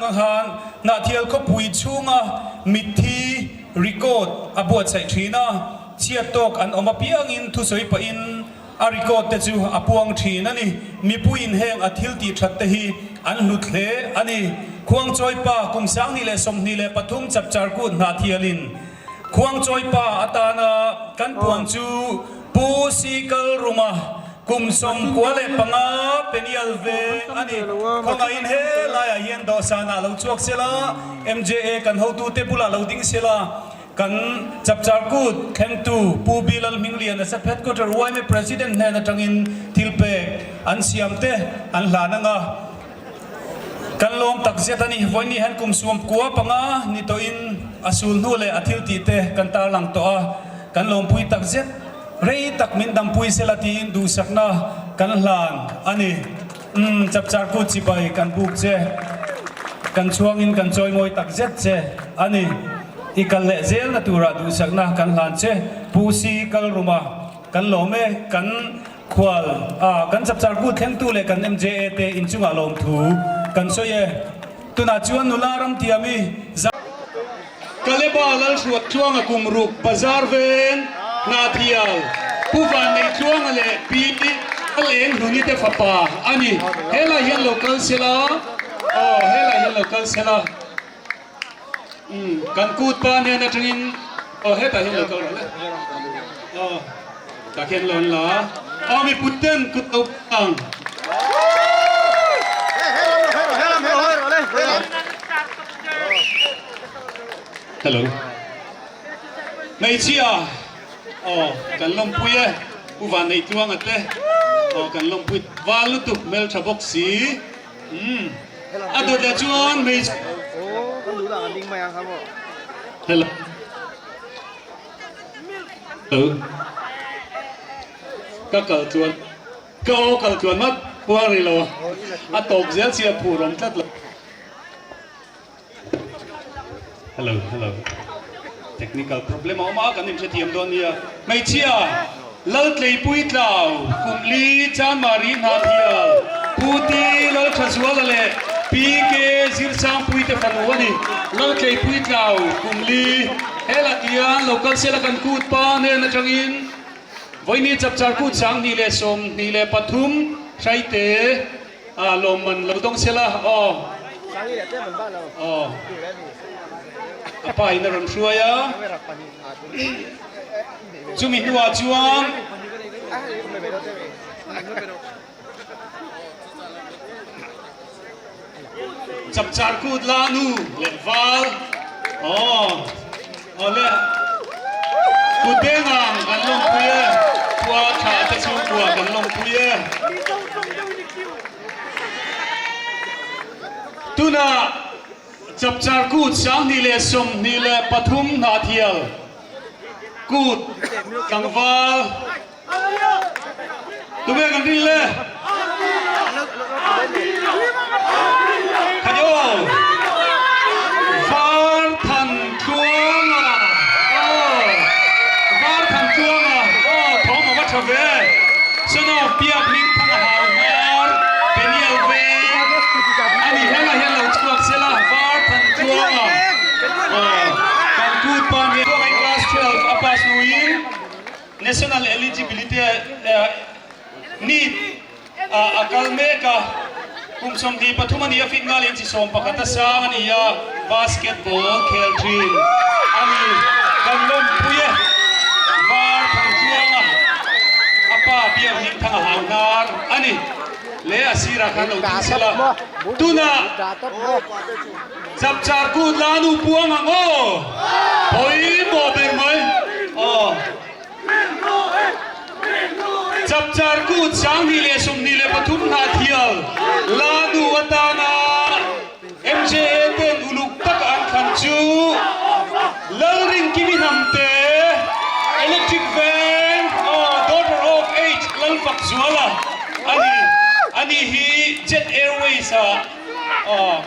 atanga khan Hnahthial khawpui chhunga mitthi record a buatsaih thin a, chhiat tawk an awm apiangin thusawi pahin a record te chu a puang thin a ni. Mipuiin heng a thil tih that te hi an hlut hle a ni. Khuangchawi pa kum 2023 Chapchar Kut Hnahthialin Khuangchawi pa atana kan puan chu Pu Sikal Ruma kum 95 Penial ve a ni. Khawngaihin he laiah hian dawhsanah lo chhuak sela, MJA kan hotute bulah lo ding sela, kan Chapchar Kut thlengtu Pu Bilal Hminglian Asap Headquarter yma President hnen atangin thil pek an siam te an hlan anga kan lawm tak zet a ni. Vawiin hian kum 95 ni tawhin a sul hnu leh a thil tih te kan tarlang tawh a, kan lawmpui tak zet. Rei tak min dampui sela tiin duhsakna kan hlan a ni. Umm, Chapchar Kut chibai kan buk che, kan chhuangin kan chawimawi tak zet che a ni. I kal leh zelna turah duhsakna kan hlan che. Pu Si kal ruma kan lawm e, kan khual a kan Chapchar Kut thlengtu leh kan MJA te inchungah lawmthu kan sawi e. Tunah chuan nula ramtiami za. Kaleba Lalhruat Tluanga kum ruk Bazar veng Hnahthial Pu Vannei Tluanga leh Pi Leng Hluni te fapa a ni. Helai hian lo kal sela aw helai hian lo kal sela umm kan kut pa hnen atangin aw hetah hian lo kal rawh le aw tah khian lo an la aw miput ten kut lo ang. Hello. Hmeichhia aw kan lawmpui e Pu Vanneih Tluanga te aw kan lawmpui val lutuk hmeltha bawk si umm a dawt leh chuan hmeichhia Hello. Hello. Ka kal chuan. Ka aw kal tluan mat puang rih lo a, a tawp zel chi a phur awm tlat lo. Hello hello technical problem a awm a kan inhrethiam dawn nia. Hmeichhia Laltleipui Tlau Kumli Chanmari Hnathial Pu Ti Lalthazuala leh PK Zirsangpui te fanu a ni. Laltleipui Tlau Kumli Helah tian local sela kan kut pa hnen atangin Vawini Chapchar Kut 2023 Hraite ah lawmman lo dawng sela aw. Aw. A pa in a rawn hruai a. Chumi hnuah chuan Chapchar Kut la nu leh val aw aw le Kut dengang kan lawmpui e, khua tha te chhungkua kan lawmpui e. Tunah Chapchar Kut 2023 Hnahthial Kut tlangval Tunge kan rin le? Khadio Var Than Tluanga aw Var Than Tluanga aw thawm a va tha ve Son of Biak Hming Thang a hau hmar Peniel veng a ni helai hian lo chhuak sela Var Than Tluanga aw kan kut pa nen Class 12 a pass hnuin National Eligibility NEET ah a kal mek a, kum 23 a ni a, fit ngal inchi 11 a sang a ni a, basketball khel thin a ni. Kan lawmpui e, Var Thangtluanga a pa Biak Hmingthanga hau hnar a ni. Le a sirah khan lo ding sela, tunah Chapchar Kut la nu puang ang aw! Pawimawh ber mai aw. Chapchar Kut 2023 Hnahthial la nu atana MJA ten uluk tak an thlan chu Lalrinkimi Hnamte, Electric Van aw Daughter of H Lalfakzuala a ni. Ani hi Jet Airways ah aw.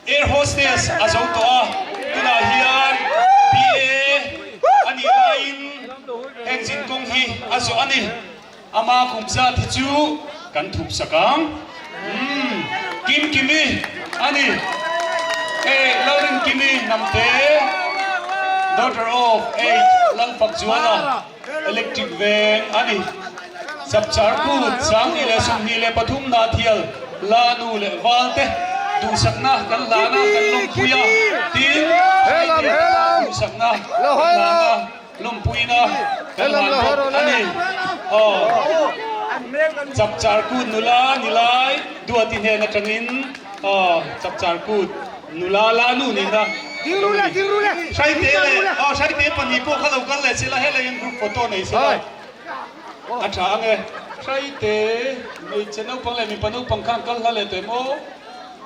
Air hostess a zo tawh a, tunah hian PA a nih laiin heng zinkawng hi a zawh a ni. Ama kum zat hi chu kan thup sak ang. Umm, Kim Kimi. A ni. Hei Lalrinkimi Hnamte, daughter of H. Lalfakzuala, Electric Veng a ni. Chapchar Kut 2023 Nahthial Lanu leh Valte duhsakna kan hlan a, kan lawmpui a, tin duhsakna kan hlan a. Lawmpuina kan hlan bawk a ni. Aw, Chapchar Kut nula ni lai Duati hnen atangin aw Chapchar Kut nula la nu nihna lo ni. Hraite leh aw Hraite pahnih pawh kha lo kal leh sela helaiin group photo nei sela a tha ang e. Hraite hmeichhe naupang leh mipa naupang khan kal hla leh tawh em aw.